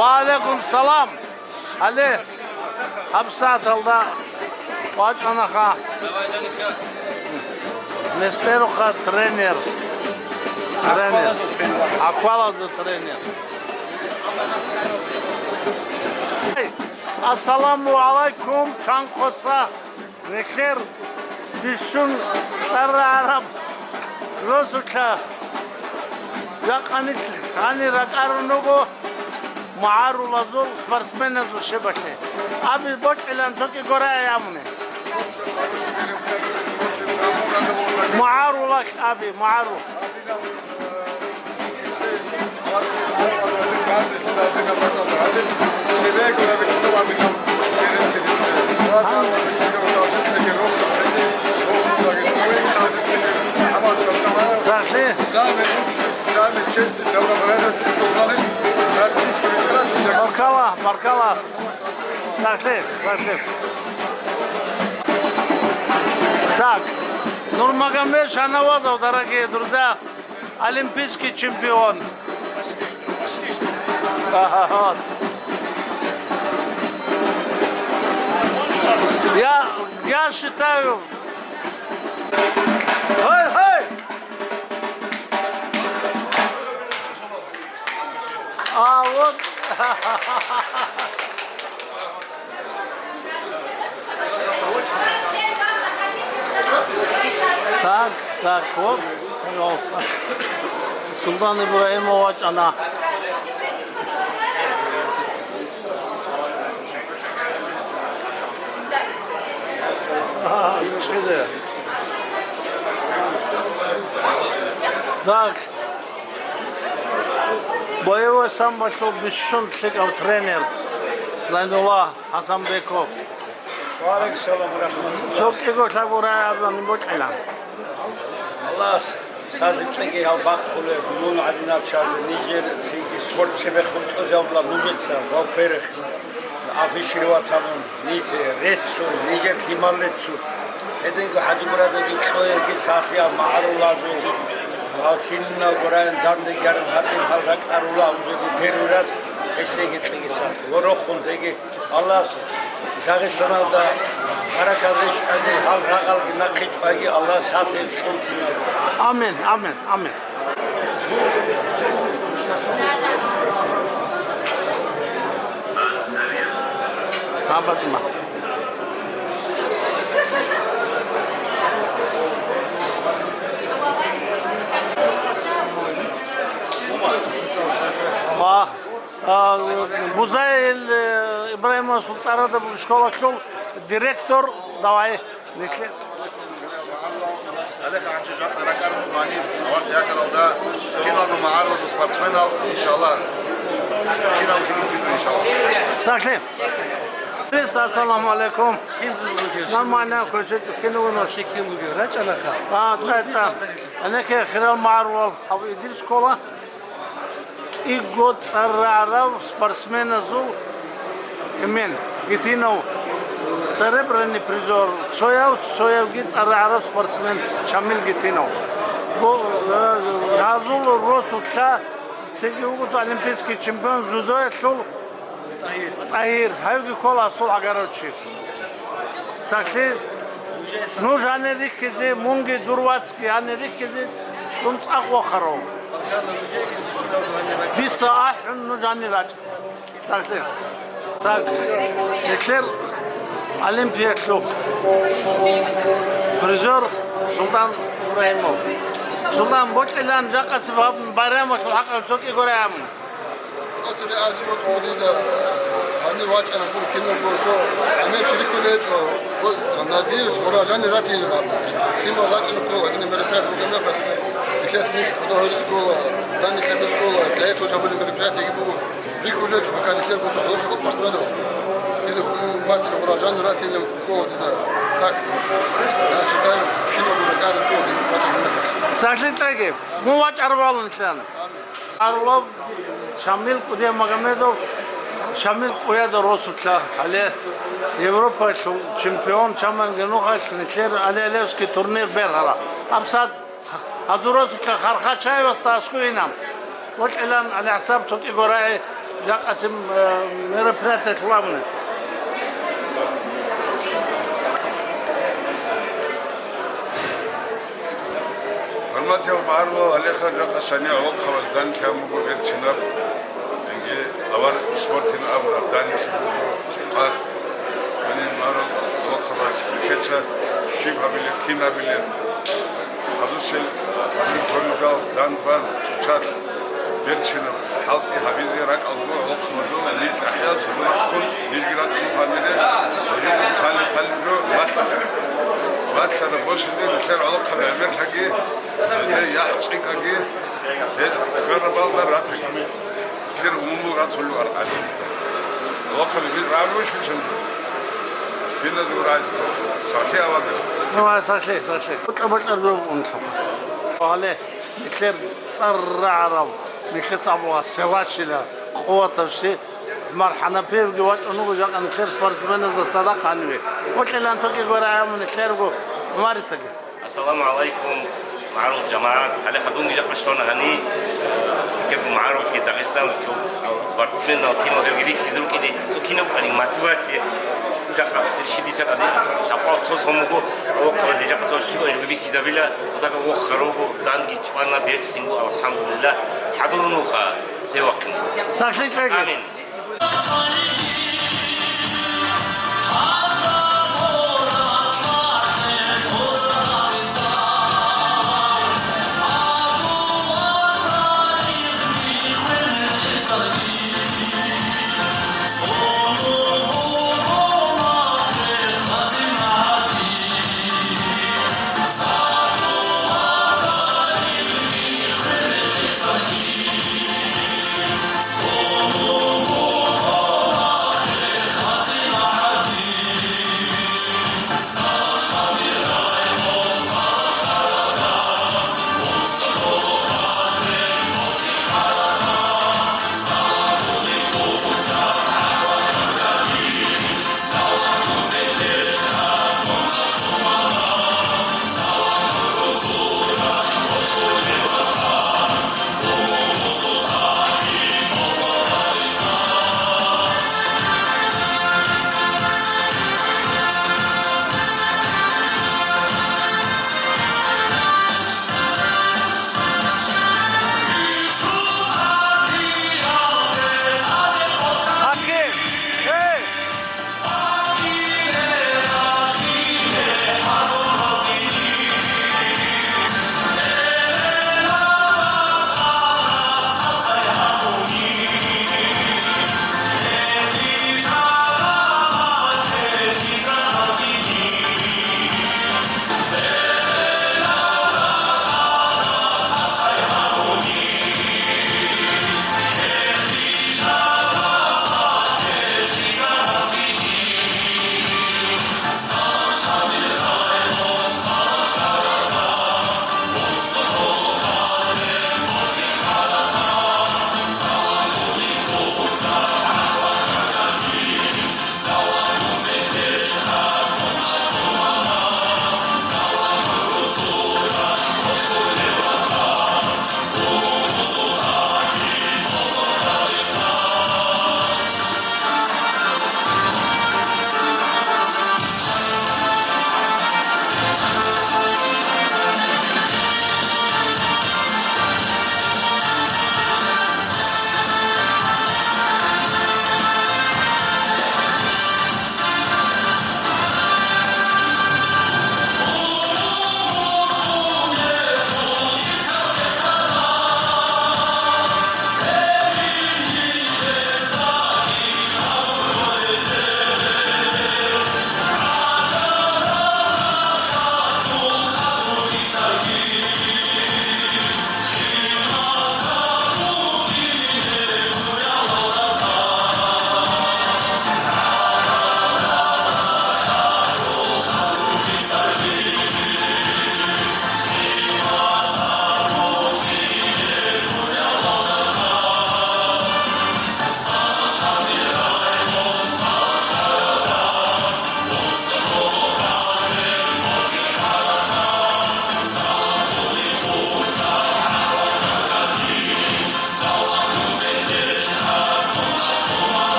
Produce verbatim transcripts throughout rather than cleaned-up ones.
Ва алейкум салам. Гьале, гьабсагӀаталда вачӀанаха. Меслероха тренер. Тренер. Аквалазда тренер. Ассаламу алайкум, чанхъоса. Нилъер бищун цӀар рагӀараб росулъа жакъа нилъ гьанир ракӀарун руго магӀарулазул спортсменазул щибалъе. Аби бокьилан цо кӀиго рагӀи абуни. МагӀарулалъ аби, магӀару. Сахлъи. Самый лучший, самый честный, добропорядочный журналист Российской Федерации. Баркала, баркала. Сахлъи, сахлъи. Так, Нурмагомед Шагьнавазов, дорогие друзья. Олимпийский чемпион. Ага, вот. Я, я считаю. Хай, хай! А вот. Так, так, вот, пожалуйста. Султан Ибрагьимов вачӀана. Так. Боевой самболъул бищун лъикӀав тренер Зайнулла Хасанбеков. Ва алейкум салам ва рахматуллах. Цо кӀиго лъабго рагӀи абуни бокьила. Аллагьас цази цӀеги гьал бахъулеб, мун гӀадинал чази нижер цинги спорт цебехун тӀозавла нужеца, во-первых, афишировать гьабун, низе реццун, нижер лъимал реццун. Гьединго ХӀажимурадиги кьоеги сахлъи гьал магӀарулазул, гьал кинабго район данде гьарун гьадин гьал ракӀарула, уже первый раз гьесеги цӀеги сахлъи. Ва рохун деги Аллагьас Дагъистаналда баракат рещтӀаги, гьал рагъалги нахъе чӀваги, Аллагьас гьалъе кьун кинабго. Амин, амин, амин. Гьабатма. Ва, а, Бузаил, э, Ибрагьимовасул цӀарадаб школалъул директор, давай. Гьале гьанже жакъа ракӀарун гьаниб, авал театралда киналго магӀарулазул спортсменал, иншаллагь, киналго кино бизу, иншаллагь. Сахлъи. Ассаламу алейкум. Нормально, коче кино у нас. Сахлъи кин бугев, рачӀанаха. А, цӀай, цӀай. Анеке хирал магӀарулал гьав идил школа. КӀиго цӀар рагӀарав спортсменазул эмен Гитинов, серебряный призер, цояв, цоявги цӀар рагӀарав спортсмен Шамил Гитинов. Бо-, э, гьазул росулъа цеги вугота олимпийский чемпион дзюдоялъул ТӀагьир. ТӀагьир, гьавги ккола асул гӀагарав чи. Сахлъи, нуж гьанир рихьизе, мунги дур вацги гьанир рихьизе, дун цӀакъ вахарав. Дица ахӀун, нуж гьанир рачӀ. Сахлъи. Так, нилъер олимпиялъул призер Султан Ибрагьимов. Султан, бокьилан жакъасеб гьаб байрамалъул хӀакъалъулъ кӀиго рагӀи абун. Асиби ази вот муридал, гьанив вачӀана гур киналго цо, гьанив чирикӀулечӀо, вот, надеюсь, урожайный ратилин абу. Кинал вачӀана ккола, гьанив мероприятие бугеб мехалъ, нилъеца нилъ хъуда гьоризккола, дан нилъ абизккола, для этого жабулеб мероприятиеги буго. РихьулечӀо, пока нилъер гуцо хӀалухъа спортсменов. Дида батил урожайный ратилин ккола дида. Так, я считаю, кинал буго ракӀарин ккола, вачӀана мехалъ. Сахлъи тӀеги, мун вачӀарав валун ислъана. Орлов Шамил, КӀудияв Магомедов Шамил, кӀудияв росулъа, гьале Европалъул чемпион, чаманги нухалъ нилъер Алиалевский турнир бергьара. Абсад гьазурасулъа Хархачаевасда аскӀуйинаб. Бокьилан гьале хӀисаб цо кӀиго рагӀи Жакъасеб, э, мероприятиялъул абуни. ХӀурматиял магӀарулал, гьалеха жакъа шани гӀолохъабаз дандчан буго берцинаб, инги авар спортин абураб дандчи буго, цӀикъа. Гьанин магӀарул гӀолохъабаз нилъеца щиб гьабилеб, кин гьабилеб, гьабусел, гьабил гьоризал, дандбан, цоцалъ. Берцинаб хӀалтӀи гьабизе ракӀалдего гӀолохъабазул, ниж чӀахӀиял цадахъ ккун, нижги ракӀалда гьанире, гьезул хъали-хъалиб жо малъа. Малъараб босизе нилъер гӀолохъаби гӀемерлъаги, гьезие яхӀ цӀикӀкӀаги, гьел ккарабалда ратаги. Нилъер умумул ратулев аркъали. ГӀолохъаби жил рагӀулищ вицун? Киназул рагӀи? Сахлъи авадеш. Ну, а, сахлъи, сахлъи. Бокьа-бокьараб жо букӀун лъугьа. Гьале. Нилъер цӀар рагӀарав, нилъеца абула силачила, къуватав чи, ГӀумар ХӀанафиевги вачӀун вуго жакъа нилъер спортсменазда цадахъ гьаниве. Гьукьилан цоги гурай гьабун нилъерго ГӀумарицаги. Ассаламу гӀалайкум, магӀарул жамагӀат. Гьале хадунги жакъа щвана гьани. Кеб магӀарулги Дагъистан спортсменал кинал гьелги бихьизе рукӀине, цо кинаб къани мотивация. Жакъа иршидисад гьади лъабкъал цо сон буго, гӀолохъабазе жакъа цо щибан жуги бихьизабила, кутакаб вохха руго, данги чӀвана, берцинго, алхӀамдулиллагь, хӀадурун вуха, цевахъин. Сахлъи кьеги. Амин.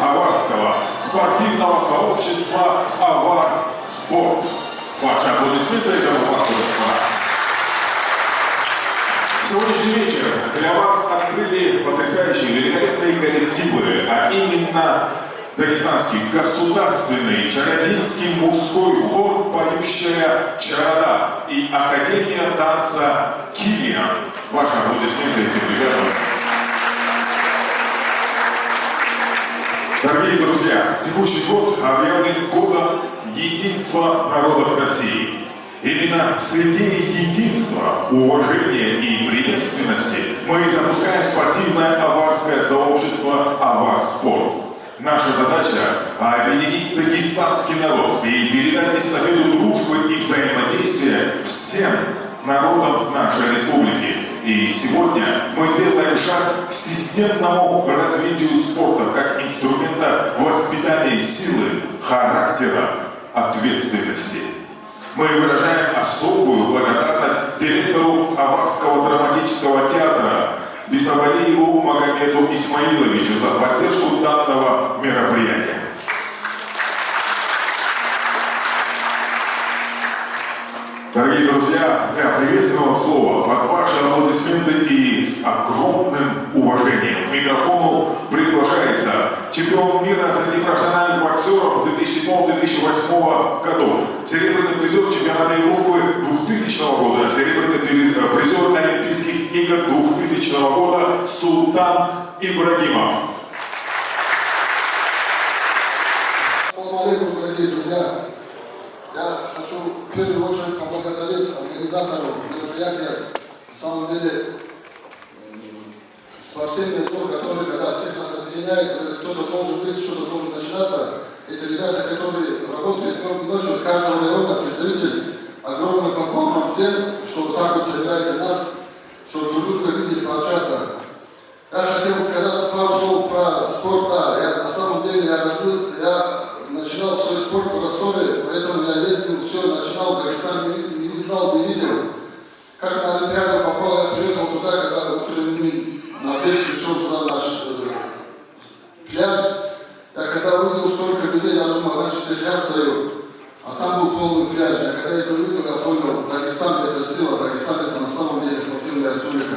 аварского спортивного сообщества «Авар Спорт». Ваши аплодисменты этому факту, господа. Сегодняшний вечер для вас открыли потрясающие, великолепные коллективы, а именно Дагестанский государственный Чародинский мужской хор «Поющая чарода» и Академия танца «Килиан». Ваши аплодисменты этим ребятам. Дорогие друзья, текущий год объявлен годом единства народов России. Именно с идеей единства, уважения и преемственности мы и запускаем спортивное аварское сообщество «Авар Спорт». Наша задача — объединить дагестанский народ и передать эстафету дружбы и взаимодействия всем народам нашей республики. И сегодня мы делаем шаг к системному развитию спорта как инструмента воспитания силы, характера, ответственности. Мы выражаем особую благодарность директору Аварского драматического театра Бисабалиеву Магомеду Исмаиловичу за поддержку данного мероприятия. Дорогие друзья, для приветственного слова под ваши аплодисменты и с огромным уважением к микрофону приглашается чемпион мира среди профессиональных боксеров две тысячи седьмого — две тысячи восьмого годов, серебряный призер чемпионата Европы двухтысячного года, серебряный приз- э, призер Олимпийских игр двухтысячного года Султан Ибрагимов. Ассаламу алейкум, дорогие друзья! Я хочу в первую очередь поблагодарить организаторов мероприятия. На самом деле, м, спортивный дух, который когда всех нас объединяет, э, кто-то должен быть, что-то должен начинаться. Эти ребята, которые работают днём и ночью, с каждого района представитель, огромный поклон вам всем, что вот так вот собираете нас, чтобы друг друга видели, пообщаться. Я хотел сказать пару слов про спорт. Да, я, на самом деле, я, развил- я начинал свой спорт в Ростове, поэтому я ездил, все начинал, Дагестан не, ви- не знал, не видел. Как на Олимпиаду попал, я приехал сюда, когда утренний набег пришел сюда, наш э, пляж. Я когда увидел столько людей, я думал, раньше всех я встаю. А там был полный пляж. Я когда это увидел, я понял, Дагестан — это сила, Дагестан — это на самом деле спортивная республика.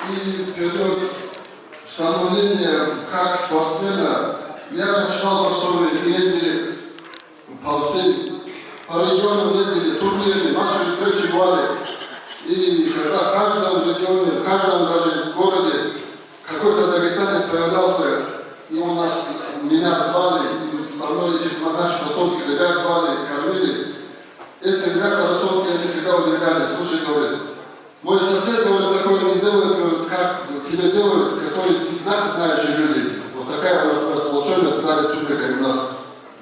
И период становления как спортсмена я начинал в Ростове, мы ездили по всем, по регионам ездили, турниры, наши встречи бывали. И когда в каждом регионе, в каждом даже городе какой-то дагестанец появлялся, и он нас, меня звали, и со мной этих наших ростовских ребят звали, кормили. Эти ребята ростовские, они всегда удивлялись: «Слушай, — говорит, — мой сосед, — говорит, — такое не делает, — говорит, — как тебе делают, которые ты знак знаешь люди». Вот такая у нас была сплоченность, вся республика у нас,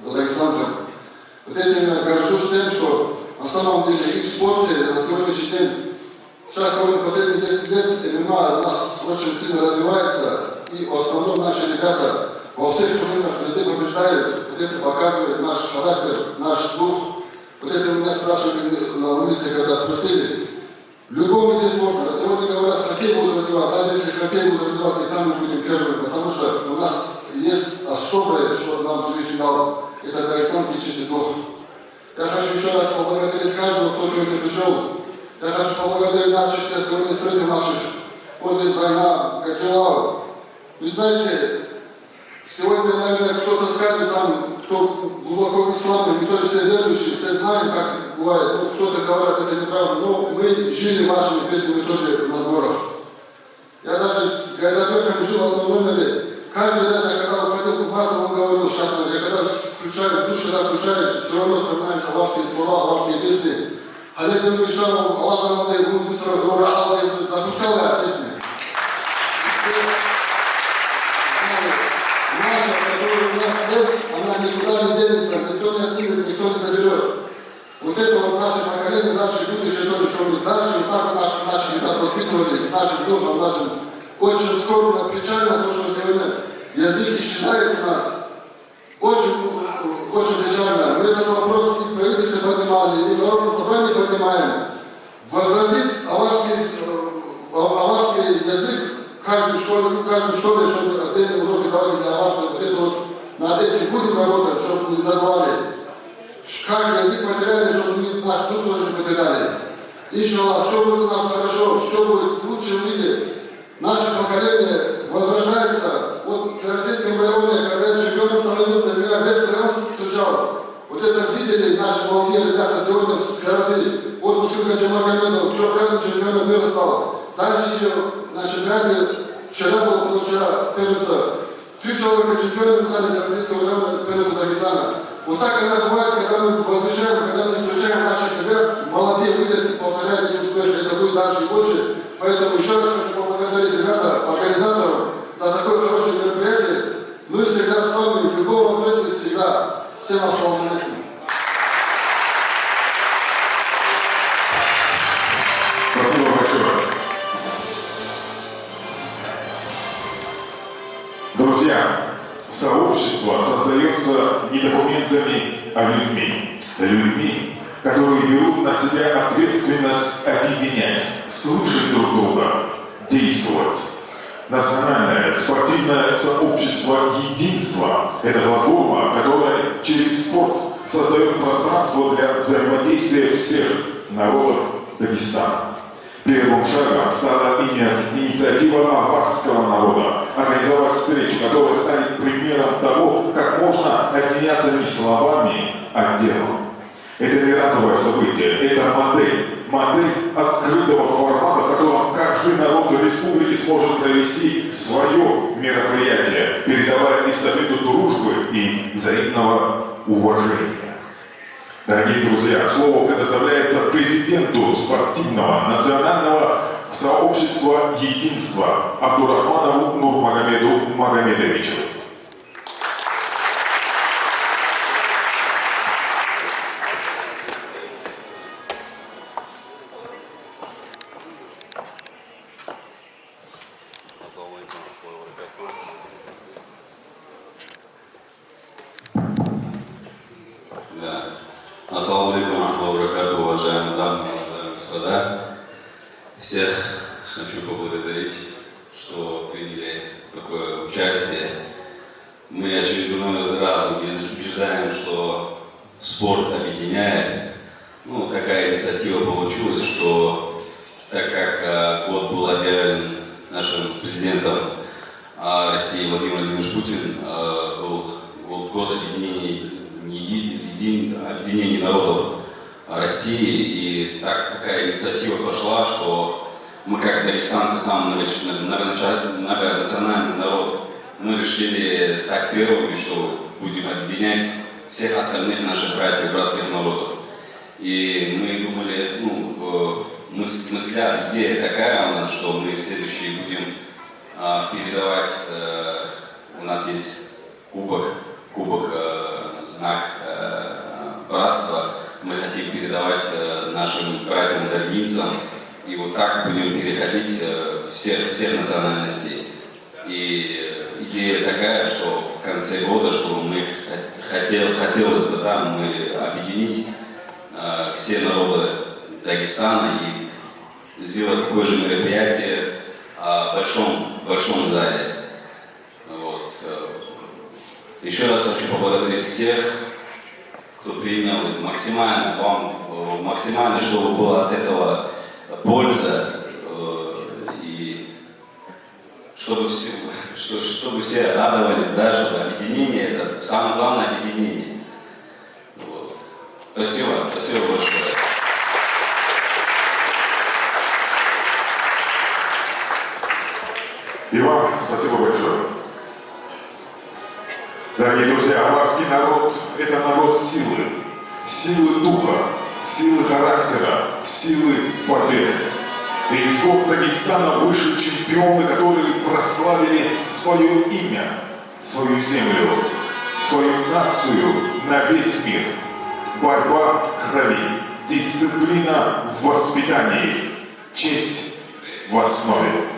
дагестанцев. Вот этим я горжусь тем, что на самом деле и в спорте на сегодняшний день, сейчас, сегодня, последние десять лет, ММА у нас очень сильно развивается, и в основном наши ребята во всех турнирах везде побеждают. Вот это показывает наш характер, наш дух. Вот это у меня спрашивали на улице, когда спросили. В любом виде спорта, сегодня говорят, хоккей будут развивать, даже если хоккей будут развивать, и там мы будем первыми, потому что у нас есть особое, что нам Всевышний дал, это дагестанский чистый дух. Я хочу еще раз поблагодарить каждого, кто сегодня пришел. Я хочу поблагодарить наших всех сегодня зрителей наших, вот здесь Зайна, Гаджилав. Вы знаете, сегодня, наверное, кто-то скажет, там, кто глубоко в исламе, мы тоже все верующие, все знаем, как бывает. Ну, кто-то говорит, это неправда. Но мы жили вашими песнями тоже на сборах. Я даже с Гайдабеком жил в одном номере. Каждый раз, я когда уходил купаться, он говорил: «Сейчас, — говорит, — я когда включаю душ, когда включаешь, все равно вспоминаются аварские слова, аварские песни». Гьале дун вищарав Аллагьзаманде гьундусра гьура гьалде запускала песня. Наша, которая у нас есть, она никуда не денется, никто не отнимет, никто не заберет. Вот это вот наше поколение, наше будущее тоже, что мы дальше вот так вот наших, наших ребят воспитывали, с нашим духом, нашим. Очень скорбно, печально то, что сегодня язык исчезает у нас. Очень, очень печально. Мы этот вопрос и в правительстве поднимали, и в Народном собрании поднимаем. Возродить аварские, э, аварские каждой школе, ну, в каждой школе, чтобы отдельные уроки давали для вас, вот это вот, над этим будем работать, чтобы не забывали. Ш-, как язык потеряли, чтобы мы наш дух тоже не потеряли. Иншаллах, все будет у нас хорошо, все будет в лучшем виде. Наше поколение возрождается. Вот в Каратинском районе, когда я чемпионом становился, меня весь район встречал. Вот это видели наши молодые ребята сегодня с карате. Вот Мусин Гаджимагомедов, трёхкратный чемпион мира стал. Дальше ещё на чемпионате вчера был, позавчера первенство. Три человека чемпионы стали Каратинского района, первенства Дагестана. Вот так иногда бывает, когда мы возвращаем, когда мы встречаем наших ребят, молодые выйдут и повторяют их успехи. Это будет дальше и больше. Поэтому ещё раз хочу поблагодарить ребята, организаторов за такое хорошее мероприятие. Ну и всегда с вами, в любом вопросе всегда. Всем ассаламу алейкум. Спасибо большое. Друзья, сообщество создаётся не документами, а людьми. Людьми, которые берут на себя ответственность объединять, слышать друг друга, действовать. Национальное спортивное сообщество «Единство» — это платформа, которая через спорт создаёт пространство для взаимодействия всех народов Дагестана. Первым шагом стала иниц-, инициатива аварского народа организовать встречу, которая станет примером того, как можно объединяться не словами, а делом. Это не разовое событие, это модель, модель открытого формата, в котором каждый народ республики сможет провести своё мероприятие, передавая эстафету дружбы и взаимного уважения. Дорогие друзья, слово предоставляется президенту спортивного национального сообщества «Единство» Абдурахманову Нурмагомеду Магомедовичу. Да. Ассаламу алейкум ва рахматуллахи ва баракатуху, уважаемые дамы, уважаемые господа. Всех хочу поблагодарить, что приняли такое участие. Мы очередной раз убеж-, убеждаем, что спорт объединяет. Ну, такая инициатива получилась, что так как, э, год был объявлен нашим президентом, а, России Владимир Владимирович Путин, э, был год, год объединений, еди-, еди-, объединений народов России, и так, такая инициатива пошла, что мы, как дагестанцы, самый многоч-, многонача-, многонациональный народ, мы решили стать первыми, что будем объединять всех остальных наших братьев, братских народов. И мы думали, ну, э, мыс-, мысля, идея такая у нас, что мы следующие будем, а, передавать, э, у нас есть кубок, кубок, э, знак, э, братства. Мы хотим передавать, э, нашим братьям даргинцам. И вот так будем переходить, э, всех, всех национальностей. И идея такая, что в конце года, чтобы мы хот-, хотел, хотелось бы, да, мы объединить, э, все народы Дагестана и сделать такое же мероприятие, а, в большом, большом зале. Вот, э, ещё раз хочу поблагодарить всех, кто принял, максимально вам, э, максимально, чтобы была от этого польза, э, и чтобы все, что-, чтобы все радовались, да, что объединение — это самое главное объединение. Вот. Спасибо, спасибо большое. И вам спасибо большое. Дорогие друзья, аварский народ — это народ силы. Силы духа, силы характера, силы победы. И из вод Дагестана вышли чемпионы, которые прославили своё имя, свою землю, свою нацию на весь мир. Борьба в крови, дисциплина в воспитании, честь в основе.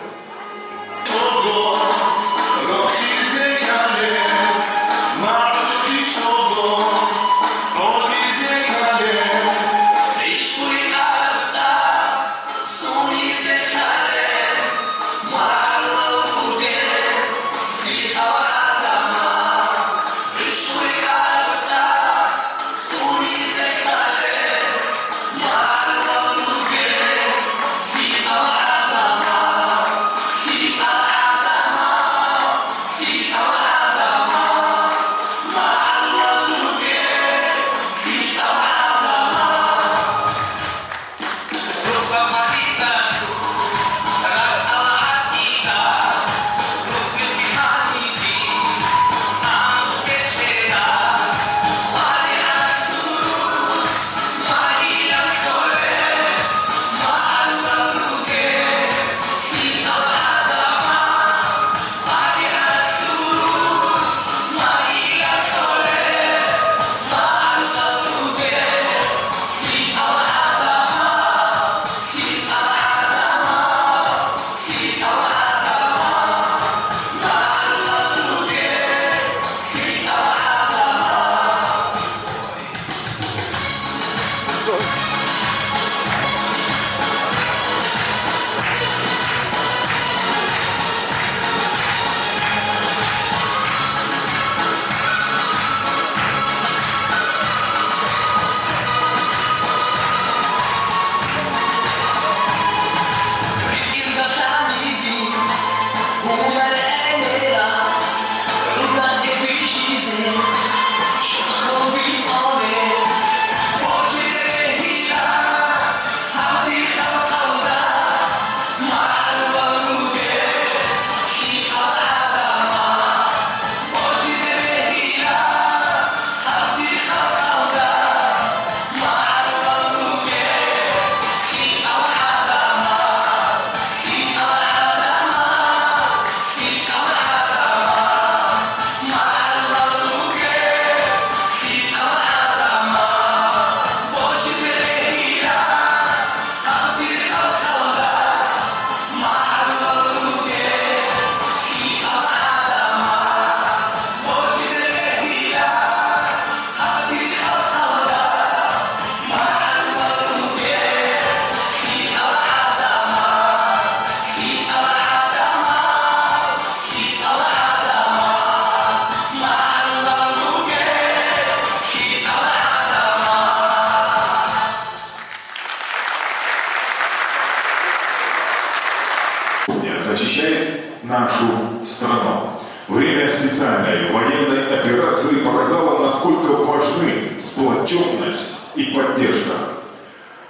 нашу страну. Время специальной военной операции показало, насколько важны сплоченность и поддержка.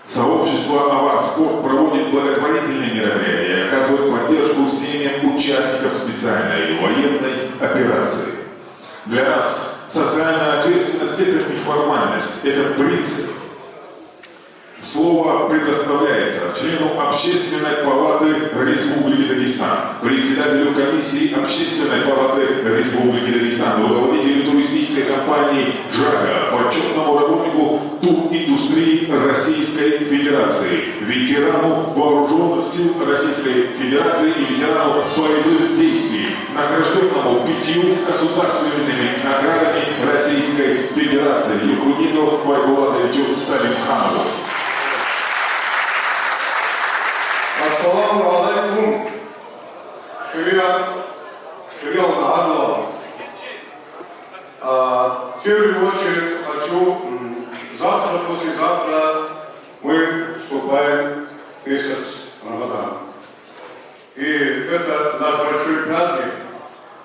Сообщество «Авар Спорт» проводит благотворительные мероприятия и оказывает поддержку семьям участников специальной военной операции. Для нас социальная ответственность — это не формальность, это принцип. Слово предоставляется члену Общественной палаты Республики Дагестан, председателю комиссии Общественной палаты Республики Дагестан, руководителю туристической компании «Джага», почетному работнику туриндустрии Российской Федерации, ветерану вооружённых сил Российской Федерации и ветерану боевых действий, награждённому пятью государственными наградами Российской Федерации, Юхрудину Байбулатовичу Салимханову. Ассаламу алейкум, хирият, хириял нагьарлал. А, в первую очередь хочу, м, завтра, послезавтра мы вступаем в месяц Рамадан. И это наш большой праздник.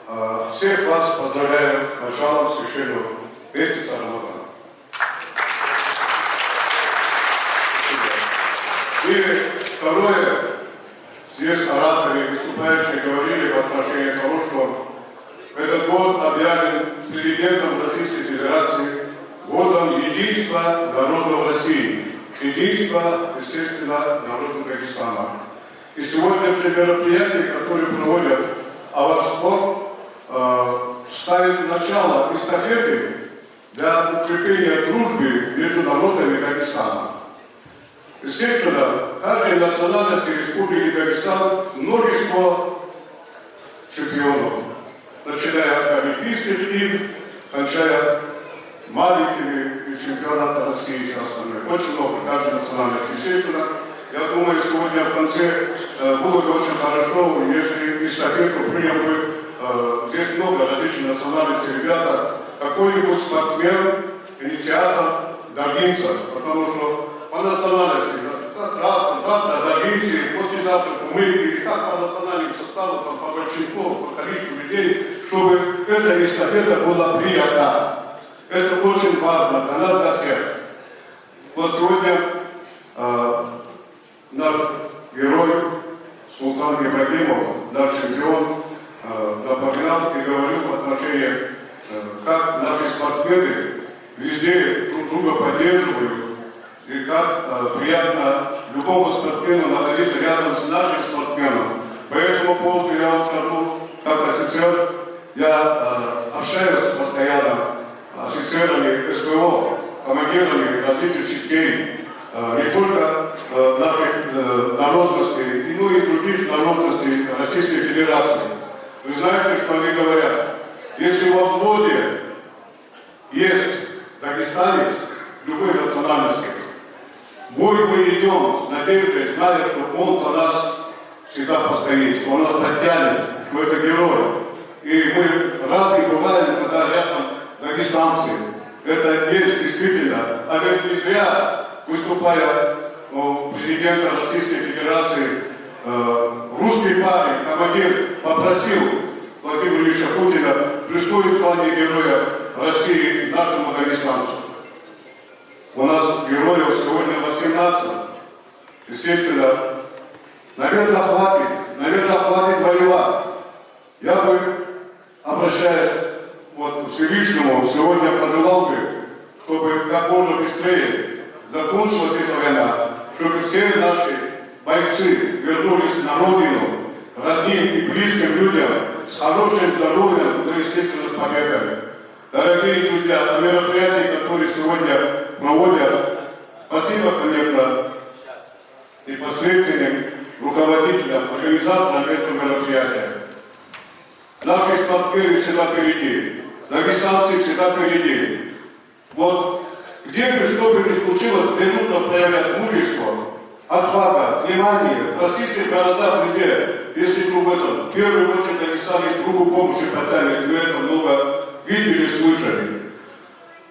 А, всех вас поздравляю с началом священного месяца Рамадан. И второе, здесь ораторы, выступающие говорили в отношении того, что этот год объявлен президентом Российской Федерации годом единства народов России, единства, естественно, народа Дагестана. И сегодняшнее мероприятие, которое проводят «Авар Спорт», э, ставит начало эстафеты для укрепления дружбы между народами Дагестана. Естественно, каждой национальности Республики Дагестан множество чемпионов, начиная от Олимпийских игр, кончая маленькими и чемпионата России и всё остальное. Очень много, каждой национальности. Естественно, я думаю, сегодня в конце, э, было бы очень хорошо, если эстафету принял бы, э, здесь много различных национальностей ребята, какой-нибудь спортсмен, инициатор даргинцев, потому что по национальности, завтра, завтра даргинцы, послезавтра кумыки, и так по национальным составам, там, по большинству, по количеству людей, чтобы эта эстафета была принята. Это очень важно для нас, для всех. Вот сегодня, э, наш герой Султан Ибрагимов, наш чемпион, э, напоминал и говорил в отношении, э, как наши спортсмены везде друг друга поддерживают, и как, э, приятно любому спортсмену находиться рядом с нашим спортсменом. По этому поводу я вам скажу, как офицер, я, э, общаюсь постоянно с офицерами СВО, командирами различных частей, э, не только, э, наших, э, народностей, но и других народностей Российской Федерации. Вы знаете, что они говорят? Если во взводе есть дагестанец любой национальности, в бой мы идём с надеждой, зная, что он за нас всегда постоит, что он нас подтянет, что это герой. И мы рады бываем, когда рядом дагестанцы. Это есть действительно. А ведь не зря, выступая, ну, президента Российской Федерации, э, русский парень, командир, попросил Владимира Ильича Путина присвоить звание Героя России нашему дагестанцу. У нас героев сегодня восемнадцать. Естественно, наверное, хватит, наверное, хватит воевать. Я бы, обращаясь вот к Всевышнему, сегодня пожелал бы, чтобы как можно быстрее закончилась эта война, чтобы все наши бойцы вернулись на родину, родным и близким людям с хорошим здоровьем, но, естественно, с победами. Дорогие друзья, а мероприятия, которые сегодня проводят, спасибо, конечно, непосредственным руководителям, организаторам этого мероприятия. Наши спортсмены всегда впереди, дагестанцы всегда впереди. Вот где бы что бы ни случилось, где нужно проявлять мужество, отвага, внимание, в российских городах везде, если вдруг в этом, в первую очередь Дагестан есть руку помощи протянет, мы это много видели, слышали.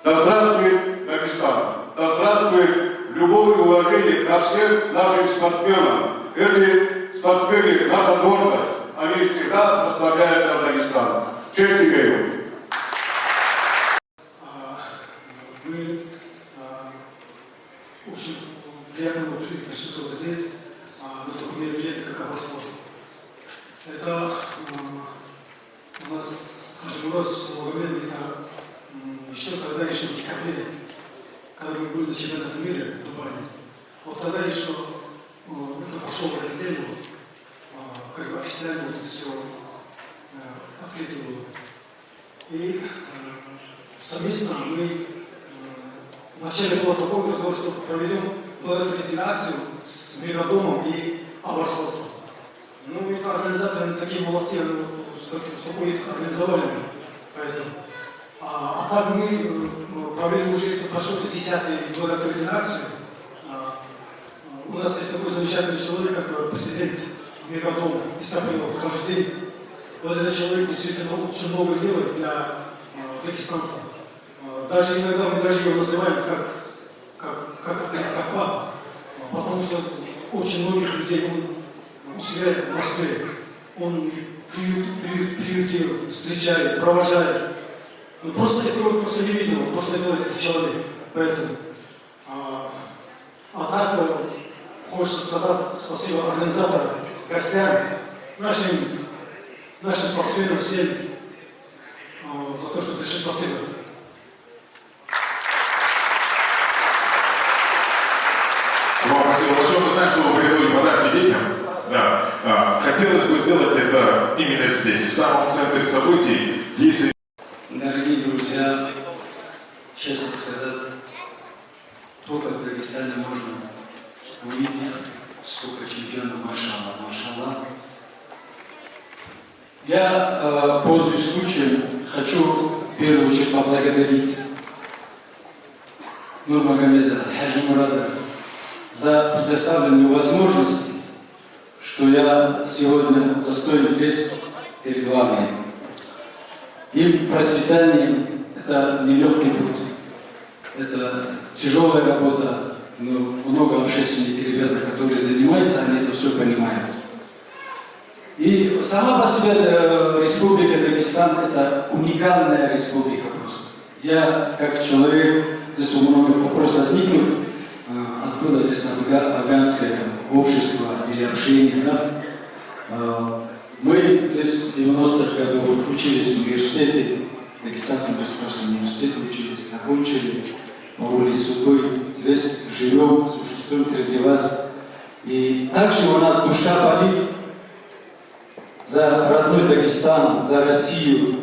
Да здравствует Дагестан! Да здравствует любовь и уважение ко всем нашим спортсменам! Эти спортсмены — наша гордость! Они всегда прославляют наш Дагестан. Честь и хвалу. А, Мы а, очень приятно были присутствовать здесь, а, на таком мероприятии, как Аварспорт. Это а, у нас Хаджимурат Сулейманович, это м, еще тогда, еще в декабре, когда мы были на чемпионате мира в Дубае. Вот тогда еще а, это пошел в эту тему, а, как бы официально вот это все открытие было. И э, совместно мы э, вначале был такой разговор, что проведем благотворительную акцию с Мегадомом и Аварспортом. Ну, это организаторы, они такие молодцы, они с таким, с такой это организовали. Поэтому. А, а так мы э, провели уже это прошел десятый благотворительную акцию. А, У нас есть такой замечательный человек, как э, президент Мегадом Исапилов Таждин. Вот этот человек действительно очень много делает для э, дагестанцев. Э, Даже иногда мы даже его называем как, как, как отец, как папа, э, потому что очень многих людей он у себя в Москве. Он приют, приют, приютил, встречает, провожает. Ну, просто этого просто не видно, вот то, что делает этот человек. Поэтому А, а так э, хочется сказать спасибо организаторам, гостям, нашим, нашим спортсменам, всем э, за то, что пришли. Спасибо. Вам спасибо большое. Мы знаем, что вы приготовили подарки детям. Да. А, хотелось бы сделать это именно здесь, в самом центре событий. Если Дорогие друзья, честно сказать, только в Дагестане можно увидеть столько чемпионов, машалла, машалла. Я, э, пользуясь случаем, хочу в первую очередь поблагодарить Нурмагомеда Хаджимурада за предоставленную возможность, что я сегодня удостоен здесь перед вами. Им процветание — это нелегкий путь, это тяжелая работа, но много общественников, ребята, которые занимаются, они это все понимают. И сама по себе э, Республика Дагестан — это уникальная республика просто. Я, как человек, здесь у многих вопрос возникнут, э, откуда здесь афга- афганское общество или общение, да? Э, Мы здесь с девяностых годов учились в университете, в Дагестанском государственном университете учились, закончили, по воле судьбы здесь живем, существуем среди вас. И также у нас душа болит за родной Дагестан, за Россию,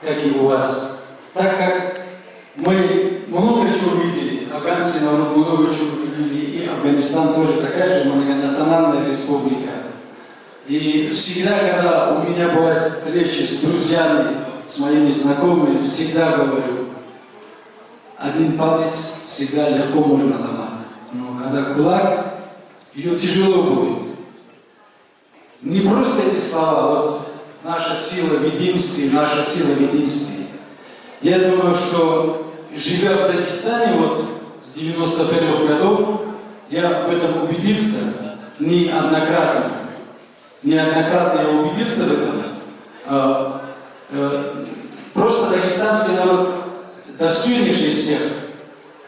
как и у вас. Так как мы много чего видели, афганский народ много чего видели, и Афганистан тоже такая же многонациональная республика. И всегда, когда у меня бывают встречи с друзьями, с моими знакомыми, всегда говорю, один палец всегда легко можно ломать, но когда кулак, ее тяжело будет. Не просто эти слова, вот наша сила в единстве, наша сила в единстве. Я думаю, что живя в Дагестане вот с девяносто первых годов, я в этом убедился неоднократно. Неоднократно я убедился в этом. А, э, Просто дагестанский народ достойнейший из всех.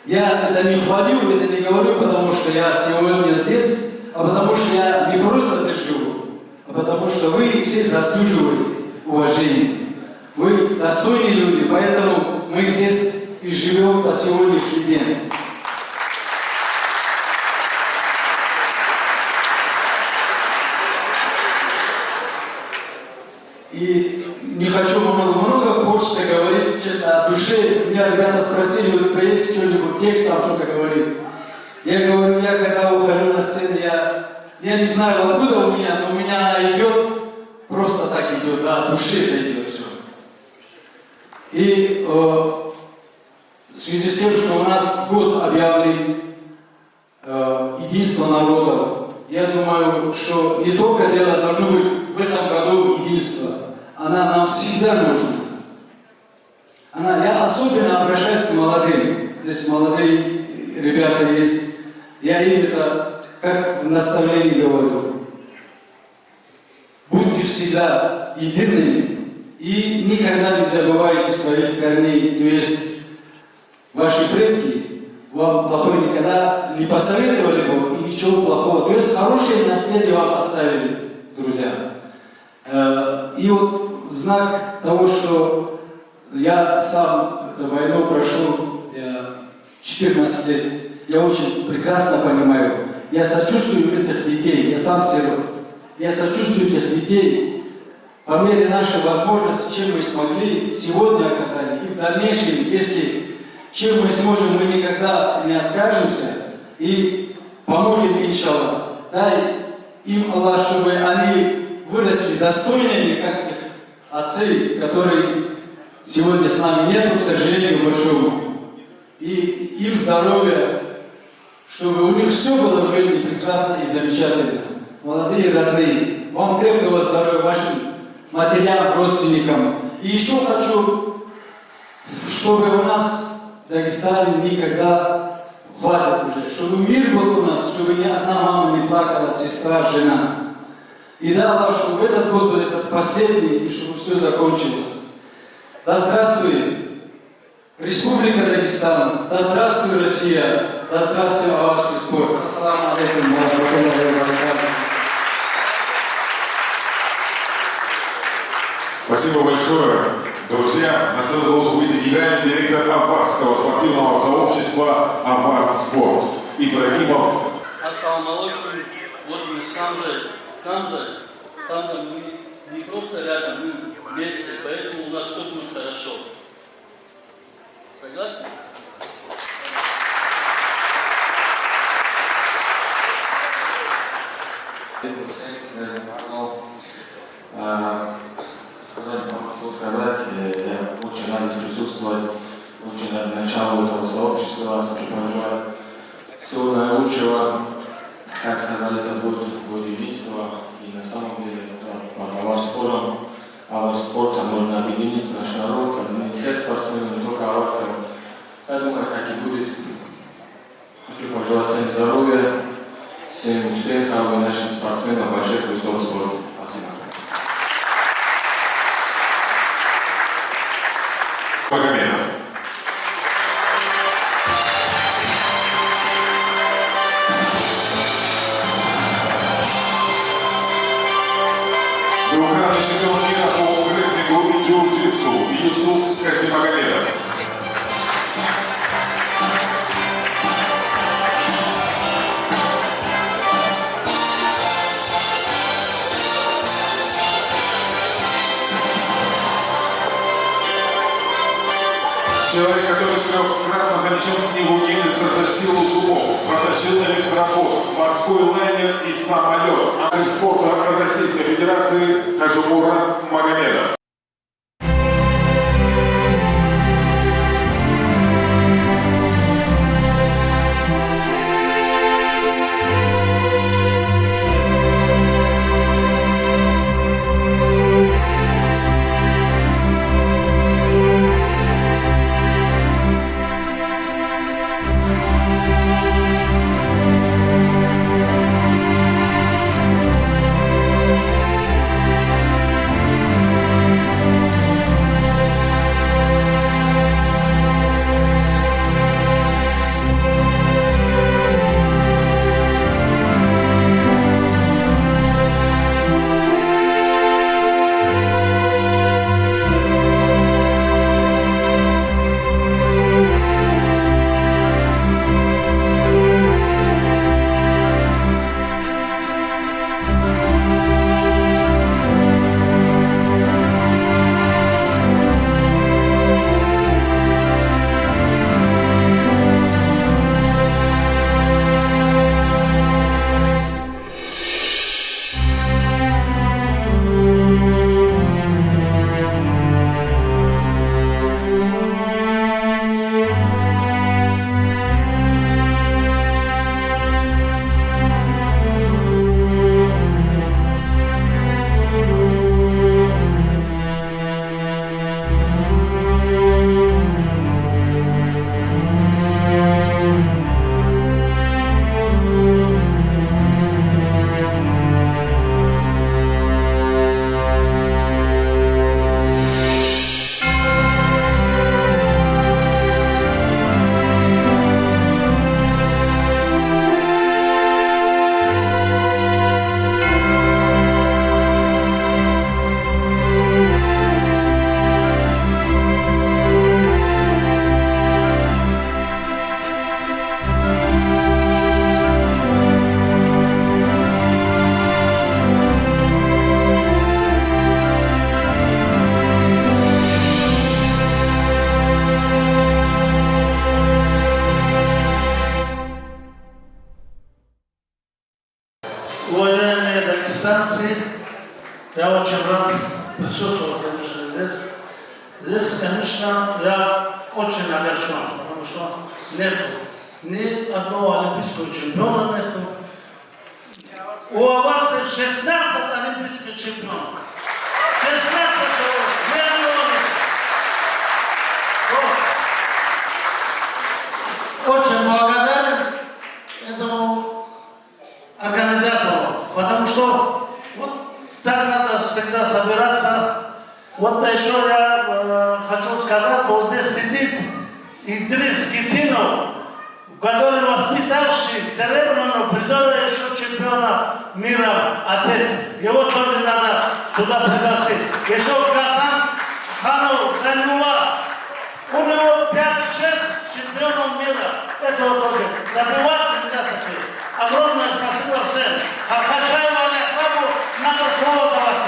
Я это не хвалю, это не говорю, потому что я сегодня здесь, а потому что я не просто здесь живу, а потому что вы все заслуживаете уважения. Вы достойные люди, поэтому мы здесь и живем по сегодняшний день. И не хочу много, много хочется говорить, честно, от души. Меня ребята спросили, вот есть что-нибудь, текст там что-то говорит. Я говорю, я когда ухожу на сцену, я, я не знаю, откуда у меня, но у меня она идет, просто так идет, да, от души это идет все. И э, в связи с тем, что у нас год объявлен э, единства народов, я думаю, что не только дело должно быть в этом году единства. Она нам всегда нужна. Она, я особенно обращаюсь к молодым. Здесь молодые ребята есть. Я им это как наставление говорю. Будьте Всегда единый, и никогда не забывайте своих корней, то есть ваши предки вам плохое никогда не посоветовали бы и ничего плохого. То есть хорошее наследие вам оставили, друзья. Э, и вот в знак того, что я сам эту войну прошел, я четырнадцать лет, я очень прекрасно понимаю. Я сочувствую этих детей, я сам сирот. Я сочувствую этих детей. По мере нашей возможности, чем мы смогли, сегодня оказали, и в дальнейшем, если чем мы сможем, мы никогда не откажемся и поможем, иншаллах. Дай им, Аллах, чтобы они выросли достойными, как их отцы, которые сегодня с нами нету, к сожалению большому. И им здоровья, чтобы у них все было в жизни прекрасно и замечательно. Молодые, родные, вам крепкого здоровья, вашим матерям, родственникам. И еще хочу, чтобы у нас в Дагестане никогда хватит уже, чтобы мир был у нас, чтобы ни одна мама не плакала, сестра, жена. И дай Аллах, чтобы этот год был этот последний, и чтобы все закончилось. Да здравствует Республика Дагестан, да здравствует Россия, да здравствует аварский спорт. Ассаламу алейкум ва рахматуллахи ва баракатух. Спасибо большое. Друзья, на сцену должен выйти генеральный директор Аварского спортивного сообщества «Авар Спорт» Ибрагимов. Ассаламу алейкум. Вот мы с Хамзой, Хамзой, Хамзой, мы не просто рядом, мы вместе, поэтому у нас все будет хорошо. Согласен? Всем, кто А, сказать, могу что сказать, э, я очень рад здесь присутствовать, очень рад началу этого сообщества, хочу пожелать всего наилучшего. Как сказали, это будет год единства, и на самом деле, да, под аварспортом, аварспортом можно объединить наш народ, объединить всех спортсменов, не только аварцев. Я думаю, так и будет. Хочу пожелать всем здоровья, всем успехов и нашим спортсменам больших высот спорта. Спасибо. Магомедов. Двукратный чемпион мира по грэпплингу и джиу-джитсу Юсуф Касимагомедов. Человек, который трёхкратно занесён в книгу Гиннесса за силу зубов, протащил электровоз, морской лайнер и самолёт. Мастер спорта Российской Федерации Хаджимурат Магомедов. Присутствовал, конечно, здесь. Здесь, конечно, я очень огорчен, потому что нету ни одного олимпийского чемпиона нету. У аварцев шестнадцать олимпийских чемпионов. Шестнадцать человек, ни одного нет. Вот. Очень благодарен этому организатору, потому что вот так надо всегда собираться. Вот еще я, э, хочу сказать, вот здесь сидит Идрис Гитинов, который воспитавший серебряного призера, еще чемпиона мира отец. Его тоже надо сюда пригласить. Еще Гасан Ханов Зайнулла. У него пять-шесть чемпионов мира. Этого тоже забывать нельзя такие. Огромное спасибо всем. Хархачаева Алихабу надо слово давать.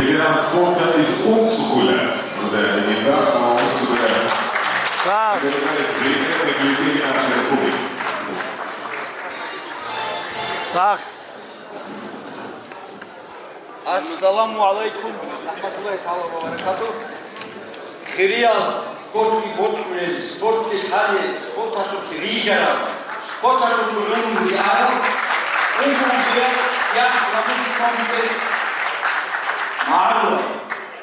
Ветеран спорта из Унцукуля. Уже легендарного Унцукуля. Так. Передает великолепный коллектив нашей республики. Так. Ассаламу гӀалайкум ва рахматуллагьи тагӀала ва баракатугь. Хириял спортги бокьулел, спортги лъалел, спорталъухъ рижарал, спорталъухъ гӀумру гьарал, унго-унго я-, яхӀ ва мусулман бугел магӀарулал.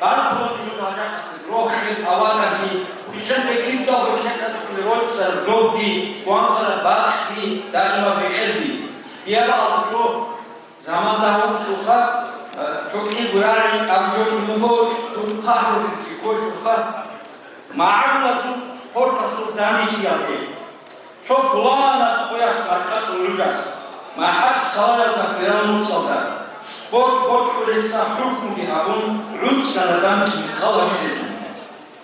Баркула нужеда гьажатасе, рохел, аваданлъи, ишан бекӀлъидал рокьи кьадулел ролъараб жобги, гвангъараб бакълъи, даимаб рекъелги. Диаб алкӀго Заман дагьабулъулха, э, цо кӀиго рагӀи абжолъун буго, дун хъахӀрусиги кколъулха. МагӀарулазул спорталъул данделъиялде цо пуланаб къоялъ бакӀалъул ружалъ, МахӀачхъалаялда Фиргьавнуцалда, спорт бокьулелъа хӀукмуги гьабун, гӀуцӀана данделъи хал гьабизелъун.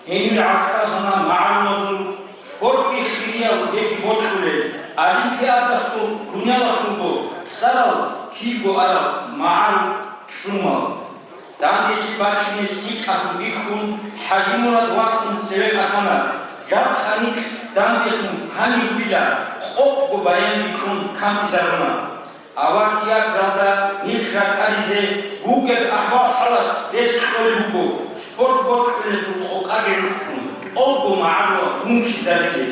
Гьенир гӀахьаллъана магӀарулазул спортги хириял гьебги бокьулел, олимпиадалъул, дуниялалъулго цӀарал кибго арал магӀарул лъумал. Данделъи бачине лъикӀаб бихьун, ХӀажимурад вахъун цеве ахана, жакъа нилъ данделъун гьаниб бугила, къокъго баянги кьун камизаруна. Авар театралда нилъ ракӀализе бугеб ахӀвал-хӀалалъ рес кьолеб буго, спорт бокьулелъул къокъаги гӀуцӀун, тӀолго магӀарулал гьункизаризе.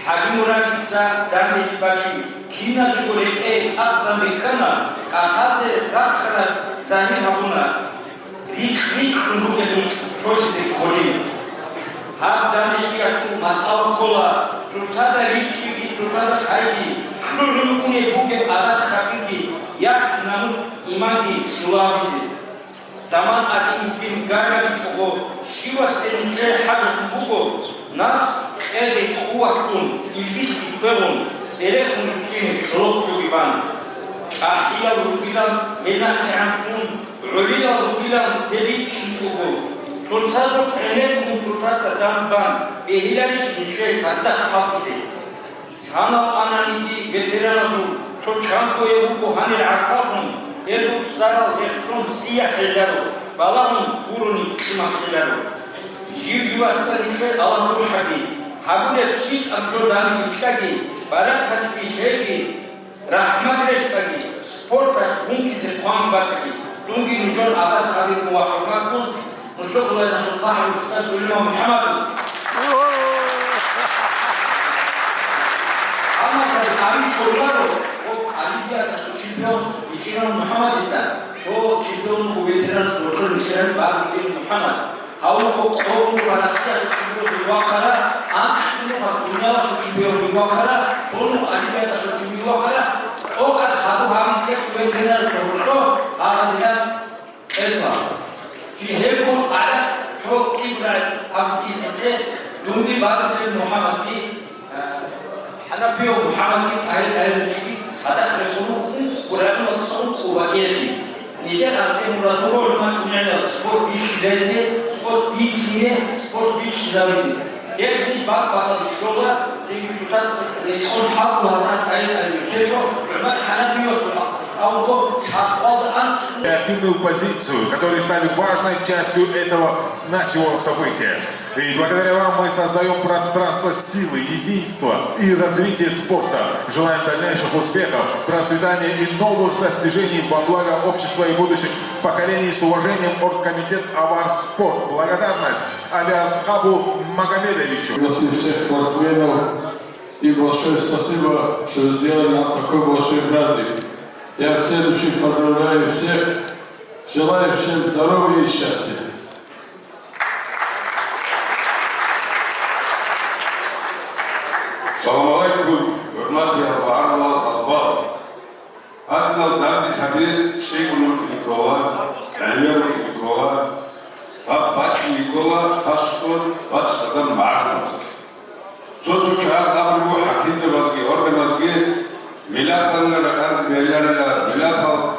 ХӀажимурадица данделъи бачи, киназего рекӀее цӀакъ данде ккана, кӀалъазе рахъаралъ загьир гьабуна. Рикь-рикьун бугеб нилъ росизе кколин. Гьаб данделъиялъул масъала ккола, цоцазда ричӀчӀиги, цоцазда хъайги, лъугӀун унеб бугеб адаб-хатирги, яхӀ-намус, иманги лъугьа гьабизе. Заман гӀадин бугин гаргадикӀого, щивасде нилъее хӀажат буго, напс кьезе къуватгун, илбисги квегъун, церехун рукӀине кьолохъуги бан. ЧӀахӀиял ругилан гьел нахъегӀанлъун, гӀолиял ругилан гьел рикӀкӀинчӀого, цоцазухъ гӀенеккун цоцазда данбан, бегьиларищ нилъее цадахъ хӀалтӀизе? Санал ананиги ветераназул цо чанго гьев вуго гьанир гӀахьаллъун, гьезул цӀарал гьехсон сияхӀ гьеларо, балагьун гурони кьимахъиларо. Жив-живасда нилъер Аллагь гурхӀаги, гьабулеб лъикӀаб жо данде бичӀчӀаги, баракат бихьеги, рахӀмат рещтӀаги, спорталъ гьункизе хъван батаги. Дунги нужер адаб хадуб ва хӀурматун, нужер хъулайна хъахӀ рухсат Сулейман МухӀаммадов. Амма цадахъ гьаричӀо руго, гьеб Олимпиадалъул чемпион БичӀчӀи МухӀаммадица, цо чемпион вуго ветеран спорталъул ветеран Барбулин МухӀаммад. Гьав вуго цо нухалъ чемпион вахъарав, анкьго нухалъ дуниялалъул чемпион вахъарав, цо нух Олимпиадалъул чемпион вахъарав, къокъа хадуб гьабизе ветеран спорталъул гьагъадинаб Эса. Чи гьеб гурхъ гӀадат цо кӀибрай абцӀизехъе, дунги Барбулин МухӀаммадги, э, ХӀанафиев МухӀаммадги тӀагӀи-тӀагӀирав чи, гьадахъ рекъон ункъго рагӀунаца ункъо вакӀиячи. Нижер аскӀор мурад буго гӀумачӀунегӀан спорт бичӀчӀизаризе, спорт бицине, спорт бичӀчӀизавизе. Гьелъ ниж бакъ-бакъалде щола, цинги цоцазда рекъон хӀалтӀу гьасан тӀагӀи-тӀагӀирав чечӀо, гӀумачӀ ХӀанафиев абуго, шакъалда анкь. Активную позицию, которые стали важной частью этого значимого события. И благодаря вам мы создаём пространство силы, единства и развития спорта. Желаем дальнейших успехов, процветания и новых достижений во благо общества и будущих поколений. С уважением, оргкомитет «Авар Спорт». Благодарность Алиасхабу Магомедовичу. Пригласил всех спортсменов, и большое спасибо, что сделали нам такой большой праздник. Я от всей души поздравляю всех, желаю всем здоровья и счастья. Салам алейкум, гьурматиял магӀарулал гьалбал. Гьадинал данде лъаби цӀикӀкӀун рукӀине ккола, гӀемер рукӀине ккола, гьаб бачӀине ккола, хасго бацӀцӀадаб магӀарулазул. Цо-цо чагӀаз абулеб буго хӀакимзабазги, органазги, миллаталда ракӀарги бегьларила, миллатал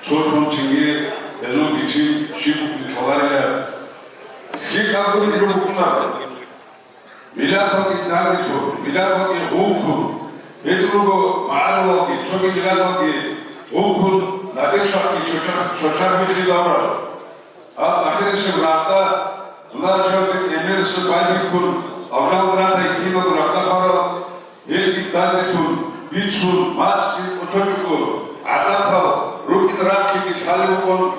цолъун цинги гьезул бичин щиб букӀин лъаларила. ЛъикӀ абулеб жо букӀунаро. Миллаталги данделъун, миллаталги гъункун, гьедин буго магӀарулалги, цоги миллаталги гъункун, надечахъги шошах-, шошахъ биххизавурал. Гьаб ахирисеб рагъда, лачалде гӀемерисеб байбихьун, авлал ратай киналго рагъда хварал, гьелги данделъун, бицун, мацӀги кӀочон буго, гӀадатал рукӀин рахъиги лъалеб букӀун,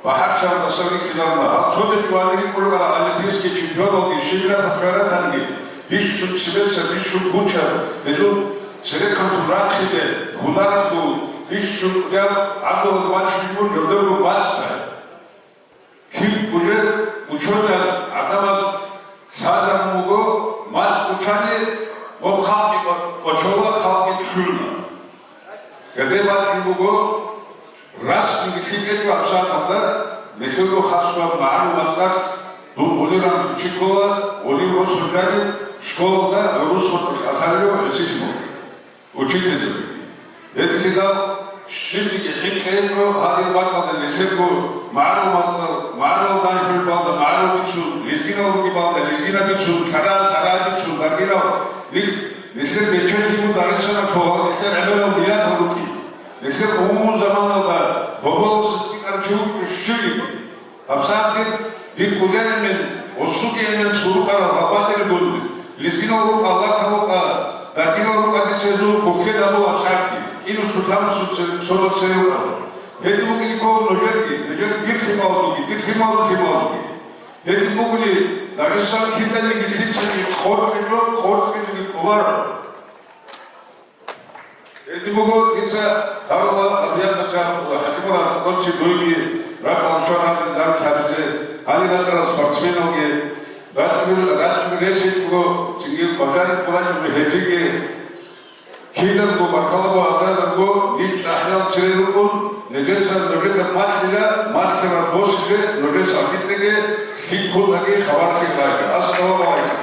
багьачагӀ дасаги ккеларна. Гьаб цоги вани рикӀкӀула олимпийский чемпионалги, щиб ратаб хъаратанги, бищун цебеса, бищун гучаб, гьезул церехъанлъун рахъине, гьунаралъул бищун кӀудияб гӀадамал бачун буго жодорго бацӀцӀад. Кин уже учёназ, гӀадамаз лъазабун буго, мацӀ кӀочани, гьеб халкъги кӀочола, халкъги лъугьуна. Гьеб бачӀун буго, расги лъикӀ гьечӀо гьабсагӀаталда, нилъерго хасго магӀарул мацӀалъ дун гъулин ранлъун чи ккола, гъулин росулел жанив школалда гӀурус батӀалъ лъалев гӀисилъун. Учительзабиги. Гьединлъидал щибниги хӀинкъи гьечӀо гьадин бакӀалда нилъерго магӀарул мацӀал, магӀарул данделъулеб балда магӀарул бицун, лезгинал ругеб балда лезгинал бицун, лъарал лъарал бицун, даргинал нилъ-, нилъер бечелъи буго дарисана тола, нилъер гӀемерал миллатал рукӀин. Нилъер умумул заманалда гьоболалъуса цӀикӀкӀарав чи вукӀинчӀо щибниги. ГьабсагӀатги дир кӀудияй эмен, гъосулги эмен сурукъарал гьаб батӀияб гурони, лезгинал рукӀа, лакал рукӀа, даргинал рукӀа дица гьезул бухьен гьабула гьабсагӀатги, кӀинусго-лъабнусго цо-, цо-, цо рукӀарал. Гьедин букӀине ккола нужерги, нужер дир лъималазулги, дир лъималазул лъималазулги. Гьедин бугони, Дагъистан киданиги лъицаги къоркьичӀо, къоркьичӀоги кӀоларо. Гьедин буго, дица гьарула гьабиялъул чагӀи ва хӀакимураб кӀочи дуеги ракӀалде щвараб гьадин данде лъабизе, гьанир ракӀарал спортсменалги, рачӀуни, рачӀуни ресизе буго, цинги бажарикӀ буго рачӀуни гьезиги. Кидаго баркала буго, гьадинабго нижер чӀахӀиял цере рукӀун, нижеца нужеда малъила, малъараб босизе, нужеца гьитӀиги, лъикӀ хутӀаги, хабар лъикӀ раги. Ассаламу алейкум.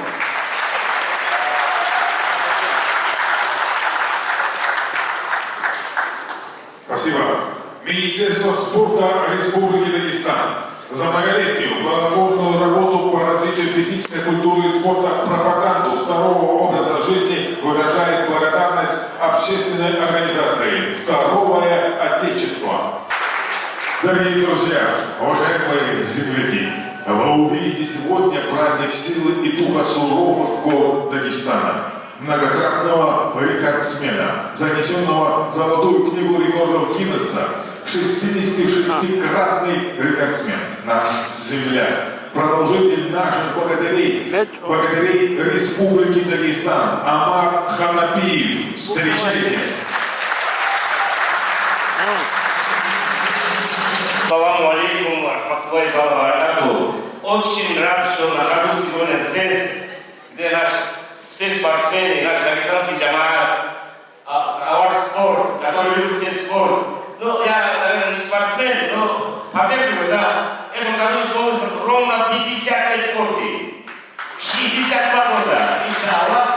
Спасибо. Министерство спорта Республики Дагестан за многолетнюю плодотворную работу по развитию физической культуры и спорта, пропаганду здорового образа жизни выражает благодарность общественной организации «Здоровое Отечество». Дорогие друзья, уважаемые земляки, вы увидите сегодня праздник силы и духа суровых гор Дагестана, многократного рекордсмена, занесённого в Золотую книгу рекордов Гиннесса, Шестидесятишестикратный рекордсмен, наш земляк, продолжитель наших богатырей, богатырей Республики Дагестан, Амар Ханапиев. Встречайте. Саламу алейкум ва рахматуллахи ва баракатух. Очень рад, что нахожусь сегодня здесь, где наш все спортсмены, наш дагестанский джамаат, а, товарищ спорт, который любит все спорт. Ну, я, наверное, не спортсмен, но поддерживаю, да. В этом году исполнилось ровно пятьдесят лет спорта. Шестьдесят два года, иншаллах.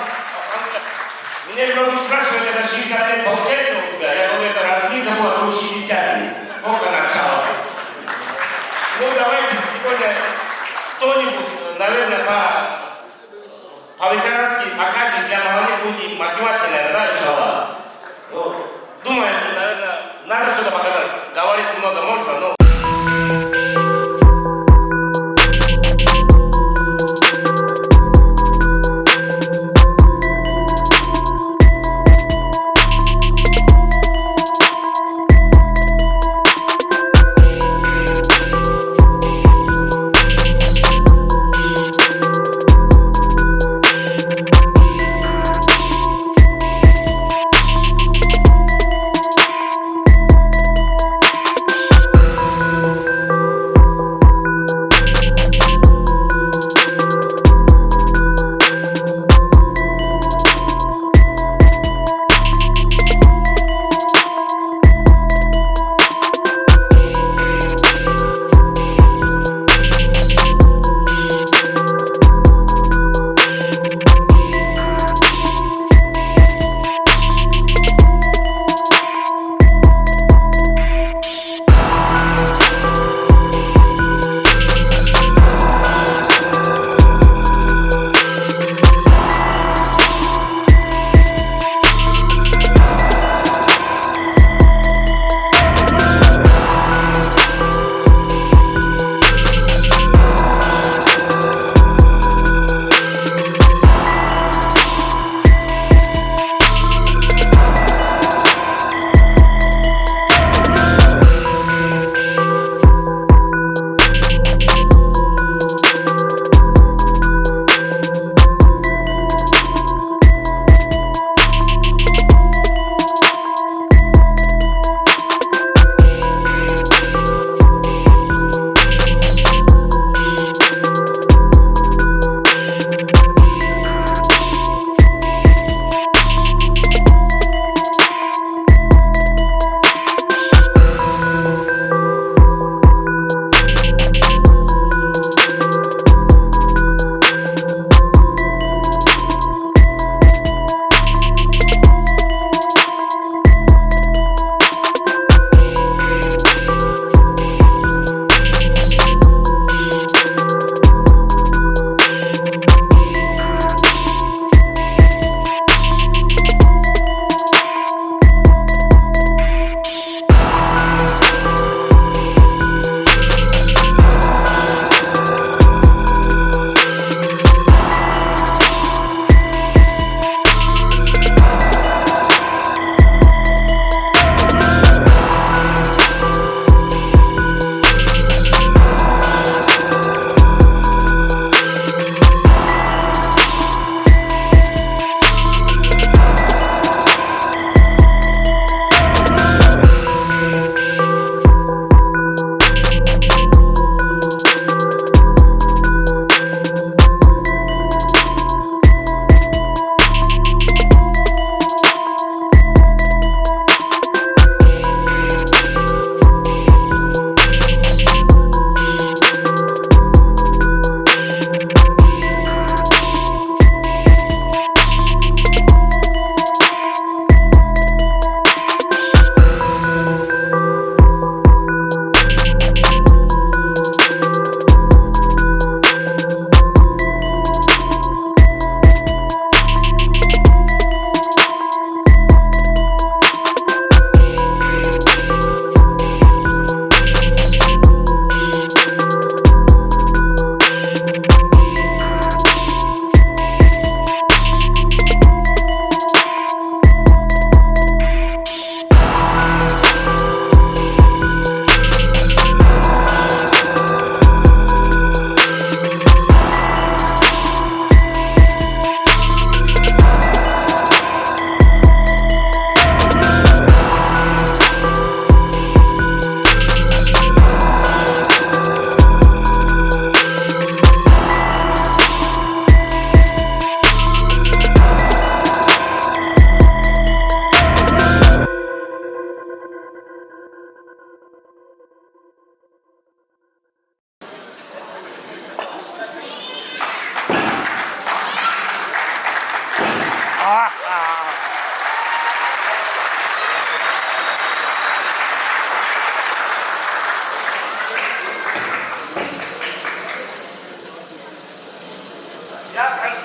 Меня многие спрашивают, это шестьдесят лет получается у тебя? Я говорю, это разминка была до шестидесяти. Только начало. Ну, давайте сегодня что-нибудь, наверное, по По-ветерански покажем, для молодых будет мотивация, наверное, да, иншаллах? Ну, думаю, наверное, надо что-то показать. Говорить много можно, но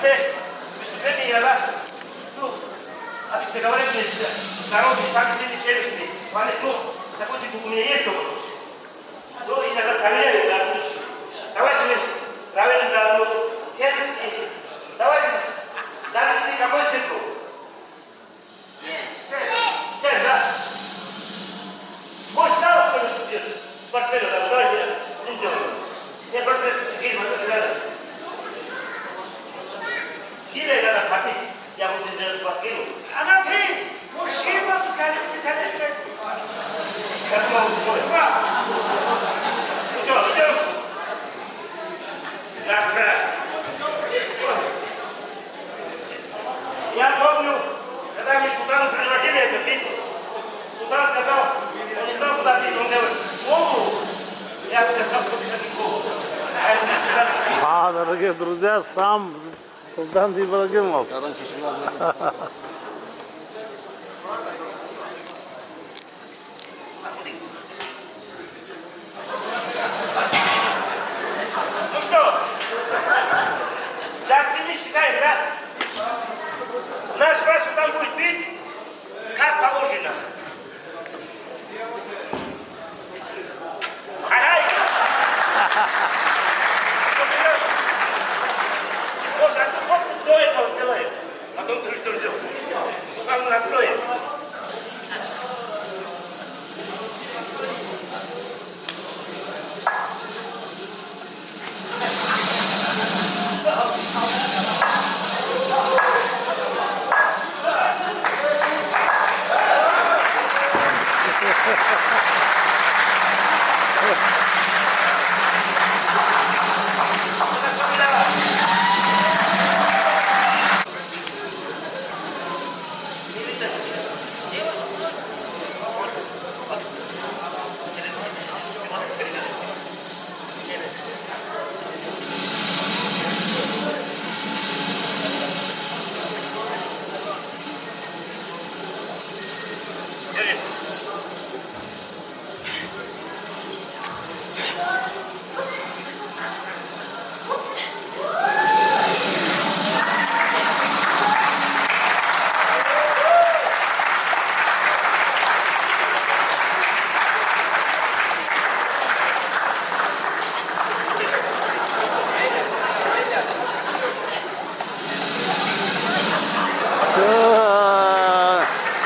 Выступление я, да? Ну, обычно говорят мне, что народные сами себе челюсти. Ваня, ну, такой тип у меня есть опыт. Ну, иногда проверяю, да. Давайте мы проверим за одну челюсть и давайте, донести какой цифру? Семь, да? Может, сало кто-нибудь придёт с портфелем, там, давайте с ним делаем. Мне просто здесь гирь надо. Гирей надо попить. Я буду держать портфель. Она пей! Мужчина, сухарик, сигареты. Как вам? Ура! Ну всё, идём. Наш брат. Я помню, когда мне султан предложили это пить, султан сказал, он не знал, куда пить, он говорит, «Колу». Я сказал, «Только не колу». А это не султан. А, дорогие друзья, сам султан Ибрагимов. Я раньше султан. Ну что, за семи считаем, да? Наш вас там будет бить, как положено. Ага. Может, одну фотку до этого сделаем? Потом ты что сделал? Султан настроен. Что?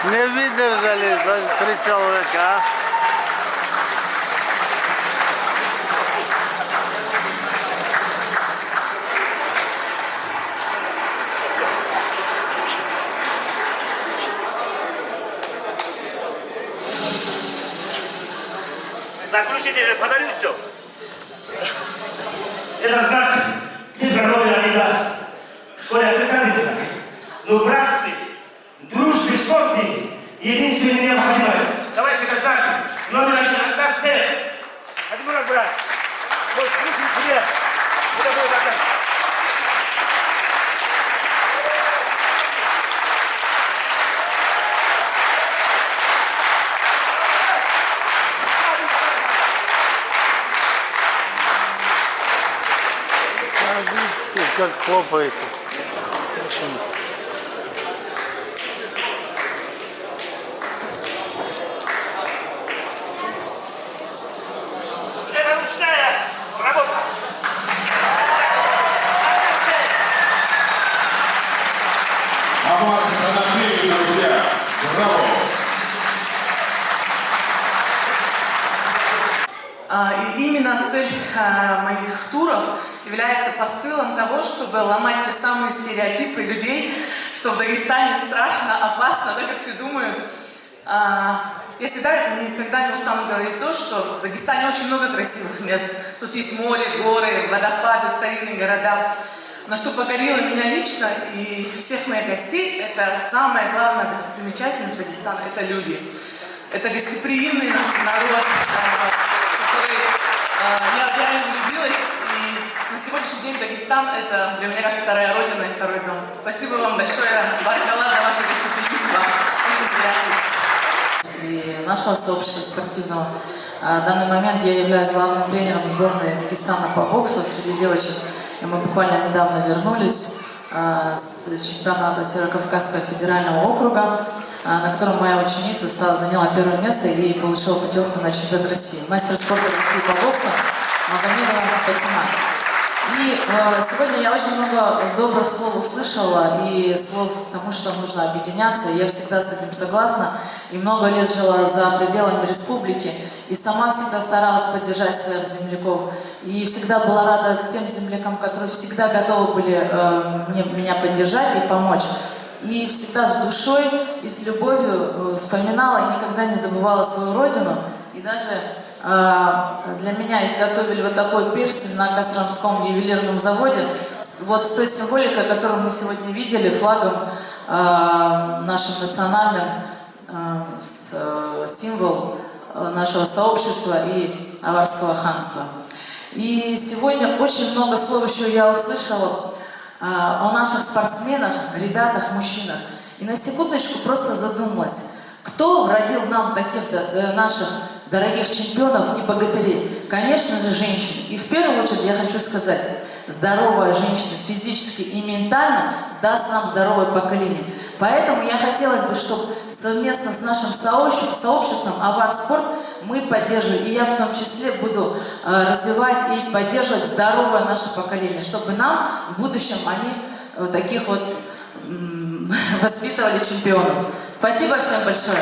Не выдержали, значит, три человека, а? Заключительный подарю все. Это знак, цифра номер один, да. Что я отрицательный знак? Ну, братский, дружбы, сотни, единственный необходимый. Давайте это знак номер один для всех. Хадимурат, брат. Вот, слушай, привет. Это будет отдать. А видите, как хлопает. Это ручная работа. Ахмат Анатольевич, друзья, браво! А, и именно цель, а, моих туров является посылом того, чтобы ломать те самые стереотипы людей, что в Дагестане страшно, опасно, да, как все думают. А, я всегда, никогда не устану говорить то, что в Дагестане очень много красивых мест. Тут есть море, горы, водопады, старинные города. Но что покорило меня лично и всех моих гостей, это самая главная достопримечательность Дагестана, это люди. Это гостеприимный на-, народ, э, который, э, я, я им влюбилась, и на сегодняшний день Дагестан — это для меня как вторая родина и второй дом. Спасибо вам большое, баракалла, за ваше гостеприимство. Очень приятно. И нашего сообщества спортивного. А, в данный момент я являюсь главным тренером сборной Дагестана по боксу среди девочек. И мы буквально недавно вернулись. а, с чемпионата Северо-Кавказского федерального округа, а, на котором моя ученица стала, заняла первое место и получила путевку на чемпионат России. Мастер спорта России по боксу Магомедова Фатима. И, э, сегодня я очень много добрых слов услышала и слов к тому, что нужно объединяться. Я всегда с этим согласна. И много лет жила за пределами республики. И сама всегда старалась поддержать своих земляков. И всегда была рада тем землякам, которые всегда готовы были, э, мне, меня поддержать и помочь. И всегда с душой и с любовью, э, вспоминала и никогда не забывала свою родину. И даже, э, для меня изготовили вот такой перстень на Костромском ювелирном заводе. С-, вот с той символикой, которую мы сегодня видели, флагом, э, нашим национальным, э, с-, э, символ, э, нашего сообщества и Аварского ханства. И сегодня очень много слов еще я услышала, э, о наших спортсменах, ребятах, мужчинах. И на секундочку просто задумалась, кто родил нам таких до-, э, наших дорогих чемпионов и богатырей? Конечно же, женщины. И в первую очередь я хочу сказать, здоровая женщина физически и ментально даст нам здоровое поколение. Поэтому я хотелось бы, чтобы совместно с нашим сообщ-, сообществом «Авар Спорт» мы поддерживали, и я в том числе буду, э, развивать и поддерживать здоровое наше поколение, чтобы нам в будущем они, э, таких вот, м, воспитывали чемпионов. Спасибо всем большое.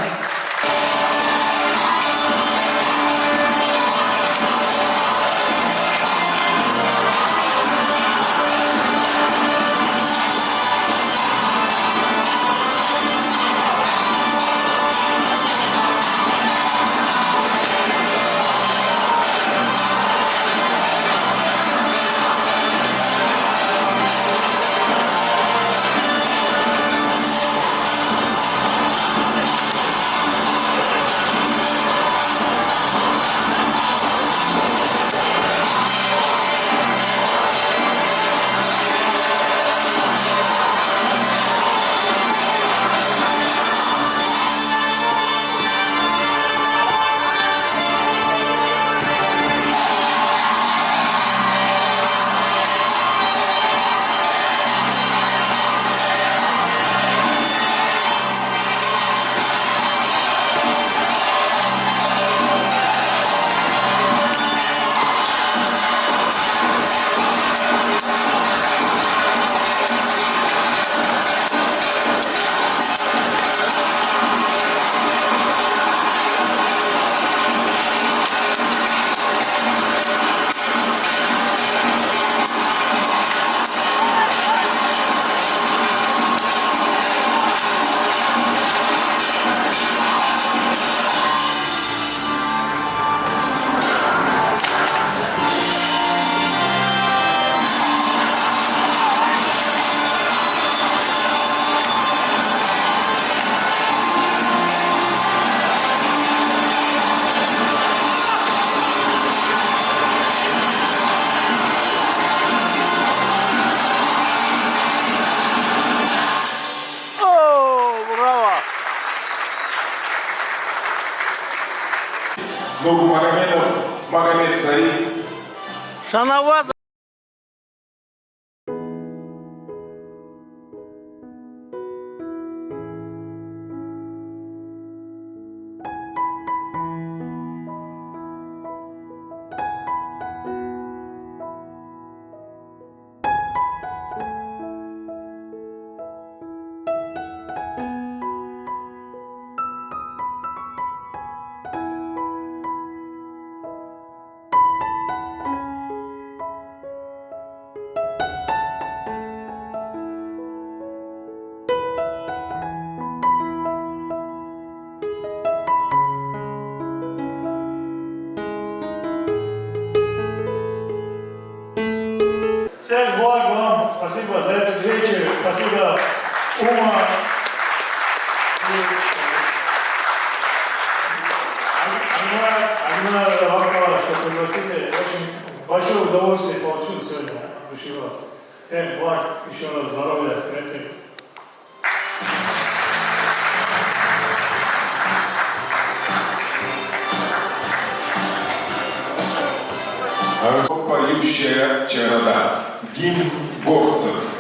О, браво! Нурмагомедов Магомед Саид. Шанаваз. Всех благ вам, спасибо за этот вечер, спасибо, Ума. И Анвар, Анвар Рафарович, что пригласили. Очень большое удовольствие получил сегодня от души вас. Всех благ, еще раз здоровья, крепких. Поющая череда. Гимн горцев.